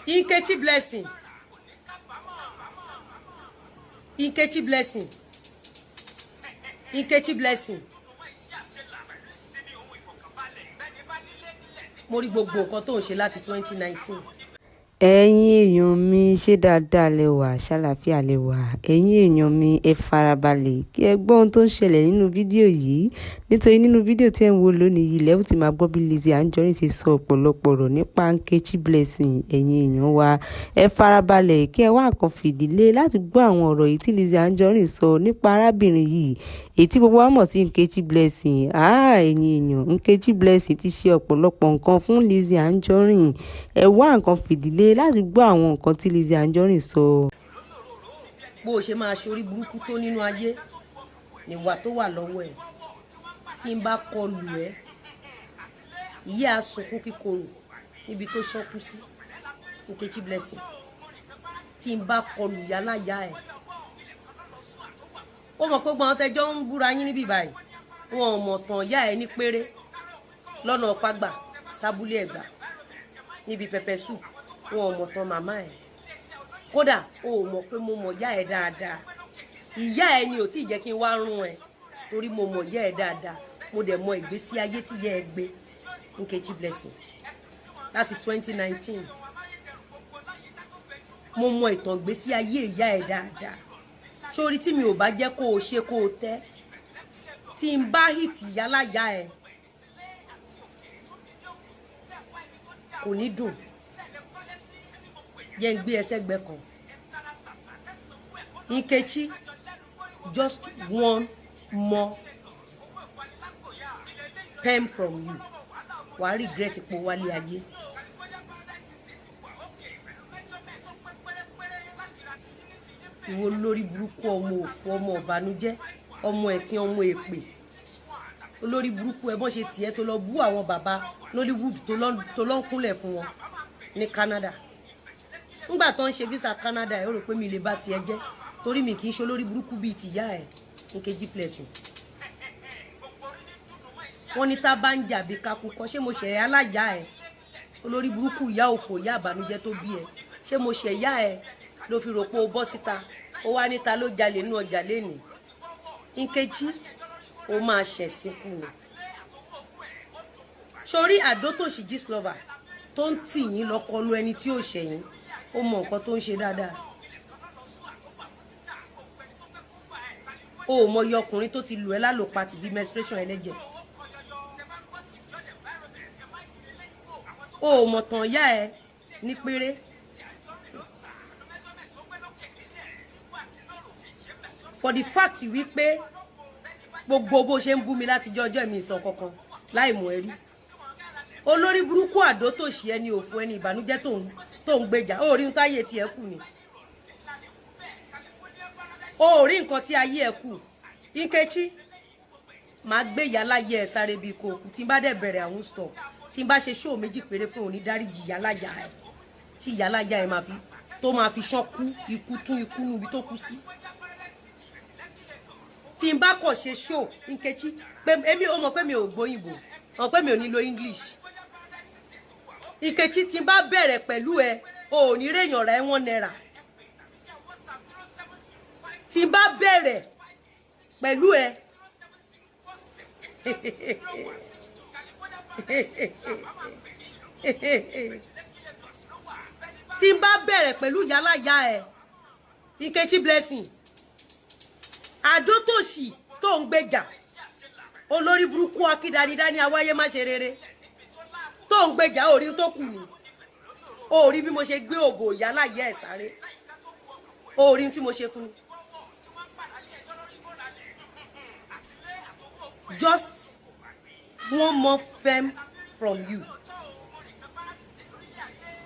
Nkechi Blessing, Nkechi Blessing, Nkechi Blessing, mo rí gbogbo nǹkan tó ń ṣe láti 2019. Ẹ̀yin èèyàn mi, ṣe dáadáa lẹ wà? Ṣàlàáfíà lẹ wà? Ẹ̀yin èèyàn mi, ẹ farabalẹ̀ kí ẹ gbọ́ ohun tó ń ṣẹlẹ̀ nínú fídíò yìí, nítorí nínú fídíò tí ẹ̀ ń wò lónìí yìí lẹ́wọ̀n tí máa gbọ́ bí Lizzy Anjorin ṣe sọ ọ̀pọ̀lọpọ̀ ọ̀rọ̀ nípa Nkechi Blessing. Ẹ̀yin èèyàn wa, ẹ farabalẹ̀ kí ẹ wá nǹkan fìdílé láti gbọ́ àwọn ọ̀rọ̀ yìí tí Lizzy Anjorin sọ nípa arábìnrin yìí, èyí tí gbogbo wa mọ̀ sí Nkechi Blessing. Ah, ẹ̀yin èèyàn, Nkechi Blessing ti ṣe ọ̀pọ̀lọpọ̀ nǹkan fún Lizzy Anjorin. Ẹ wá nǹkan fìdílé láti gbọ́ àwọn nǹkan tí Lizzy Anjorin sọ. Bó o ṣe máa ṣorí burúkú tó nínú ayé níwà tó wà lọ́wọ́ ẹ̀, tí n bá kọlù ẹ́, ìyá sunkún kíkorò níbi tó ṣọ́kú sí. Nkechi Blessing, tí n bá kọlù yálàyà ẹ̀, ó mọ̀ pé gbọ́n tẹjọ́ ń búra yín níbí báyìí, wọn ò mọ̀ tàn yá ẹ ní péré lọ́nà Fágbà sábúlé Ẹ̀gbá níbi pepper soup. Wọn ò mọ̀ tán màmá ẹ̀. Kódà o ò mọ̀ pé mo mọ̀ yá ẹ dáadáa. Ìyá ẹ ni ò tí ì jẹ́ kí n wá rún ẹ, torí mo mọ̀ yá ẹ dáadáa. Mo dẹ̀ mọ ìgbésí ayé tí yá ẹ gbé. Nkechi Blessing, láti 2019, mo mọ ìtàn ìgbésí ayé ìyá ẹ dáadáa. Sórí tí mi ò bá jẹ́ kó o ṣe kó o tẹ́, tí n bá hit ìyáláyà ẹ, kò ní dùn. Jẹ́ ń gbé ẹsẹ̀ gbẹ kan. Nkechi, just one more pen from you, wàá regret pé wálé ayé. Ìwọ olórí burúkú, ọmọ òfò, ọmọ ọ̀bànújẹ́, ọmọ ẹ̀sìn, ọmọ èpè, olórí burúkú ẹ. Bọ́n ṣe tiẹ̀ tó lọ bú àwọn bàbá Nollywood tó lọ ń kúnlẹ̀ fún wọn ní Canada ńgbà tó ń ṣe visa Canada ẹ, ó rò pé mi lè bá tiẹ̀ jẹ́, torí mi kì í ṣe olórí burúkú bíi tìyá ẹ. Nkechi Blessing, wọ́n ní tá bá ń jà bí kakúkọ, ṣé mo ṣẹ̀ aláyà ẹ? Olórí burúkú, ìyá òfò, ìyá àbànújẹ́ tó bí ẹ, ṣé mo ṣẹ̀ yá ẹ ló fi rò pé o bọ́ síta, ó wá níta ló jalè nínú ọjà lénìí? Nkechi, ó máa ṣẹ̀sín kù ni. Sórí àdótòṣì Gistlover tó ń tì yín lọ kọlu ẹni tí ò ṣẹ̀yìn, ó mọ nǹkan tó ń ṣe dáadáa. O ò mọ iye ọkùnrin tó ti lù ẹ́ lálòpá tìbí menstruation ẹlẹ́jẹ̀. O ò mọ̀ tàn yá ẹ ní péré. For the fact wípé gbogbo bó ṣe ń bú mi láti jẹ́ ọjọ́ mi ìsàn kankan láì mọ̀ ẹ́ rí, olórí burúkú àdótòṣì, ẹni òfò, ẹni ìbànújẹ́ tó ń gbèjà, ó rí nǹkan táyé tiẹ̀ kù ni, ó rí nǹkan tí ayé ẹ̀ kù. Nkechi, máa gbé ìyá láyé ẹ sáré bíi kòkù. Tí n bá dẹ̀ bẹ̀rẹ̀ àwọn stop, tí n bá ṣe ṣóò méjì péré fún òní, dáríjì ìyá láyà ẹ, tí ìyá láyà ẹ máa fi tó máa fi ṣán kú ikú tún ikú níbi tó kú sí. Tí n bá kọ̀ ṣe ṣóò, Nkechi, pé èmi ò mọ̀ pé mi ò gbóyìnbó, mọ̀ pé mi ò ní lo English. Nkechi, tí n bá bẹ̀rẹ̀ pẹ̀lú ẹ, o ò ní réèyàn ra ẹ ₦1. Tí n bá bẹ̀rẹ̀ pẹ̀lú ẹ, tí n bá bẹ̀rẹ̀ pẹ̀lú yálàyà ẹ, Nkechi Blessing, àdótòṣì tó ń gbèjà, olórí burúkú akídanidání, awáyé má ṣe rere tó ń gbèjà, orí tó kù ni orí bí mo ṣe gbé òbò yálàyà ẹ sáré, orí tí mo ṣe fún un. Just one more firm from you,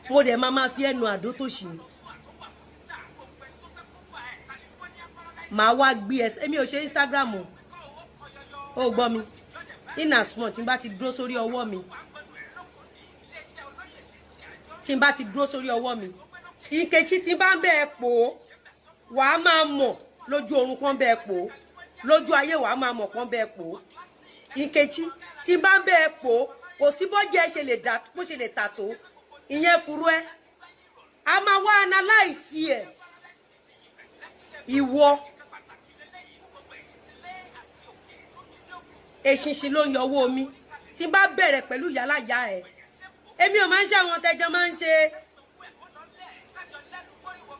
mo dẹ̀ máa fi ẹnu àdó tó ṣì ní màá wá gbé ẹ. Èmi ò ṣe Instagram o, ó gbọ́ mi? In as much tí n bá ti dúró sórí ọwọ́ mi, tí n bá ti dúró sórí ọwọ́ mi, Nkechi, tí n bá ń bẹ́ẹ̀ pò ó, wàá máa mọ̀ lójú oorun pọ́n bẹ́ẹ̀ pò ó, lójú ayé wàá máa mọ̀ pọ́n bẹ́ẹ̀ pò ó. Nkechi, tí n bá ń bẹ́ẹ̀ pò ó, kò sí bọ́jẹ́ ẹ ṣe lè dà bó ṣe lè tà tó ìyẹn furu ẹ. A máa wá analyse ẹ̀. Ìwọ, eṣinṣin ló ń yọ owó omi. Tí n bá bẹ̀rẹ̀ pẹ̀lú ìyálàyà ẹ̀, èmi ò máa ń ṣe àwọn tẹjọ máa ń ṣe.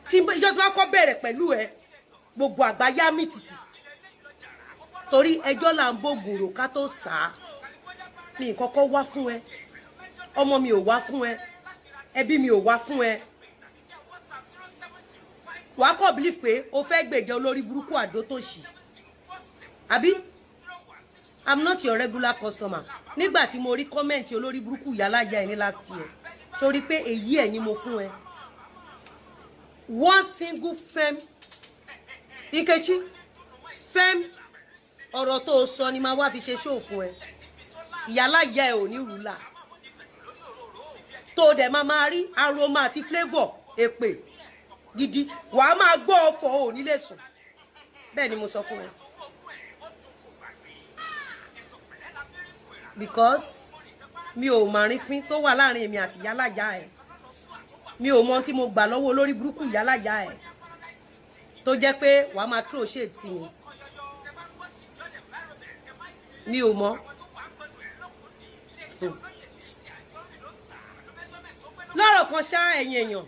Tí ìjọ tí wọ́n kọ́ bẹ̀rẹ̀ pẹ̀lú ẹ, gbogbo àgbáyá mi tìtì, torí ẹjọ́ là ń bògùn rò ká tó sà á. Mi kọ́kọ́ wá fún ẹ, ọmọ mi ò wá fún ẹ, ẹbí mi ò wá fún ẹ. Wàá kọ́ believe pé o fẹ́ gbèjẹ olórí burúkú àdó tó ṣì àbí. I'm not your regular customer. Nígbà tí mo rí comment olórí burúkú ìyálàyà ẹ ní last year, torí pé èyí ẹ̀ ni mo fún ẹ, one single firm, Nkechi, firm ọ̀rọ̀ tó o sọ ni máa wá fi ṣe show fún ẹ. Ìyálàyà ẹ ò ní rúlà tó o dẹ̀ máa máa rí aroma àti flavour èpè gidi. Wàá máa gbọ́ ọ̀fọ̀, ò ní lè sùn. Bẹ́ẹ̀ ni mo sọ fún ẹ, because mi ò mà rífín tó wà láàrin èmi àti ìyálàyà ẹ. Mi ò mọ tí mo gbà lọ́wọ́ olórí burúkú ìyálàyà ẹ tó jẹ́ pé wàá máa throw shade sí mi. Mi ò mọ̀. Lọ́rọ̀ kan ṣá, ẹ̀yin èèyàn,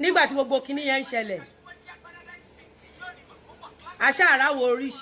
nígbà tí gbogbo kinní yẹn ń ṣẹlẹ̀, aṣáàráwọ̀ oríṣi.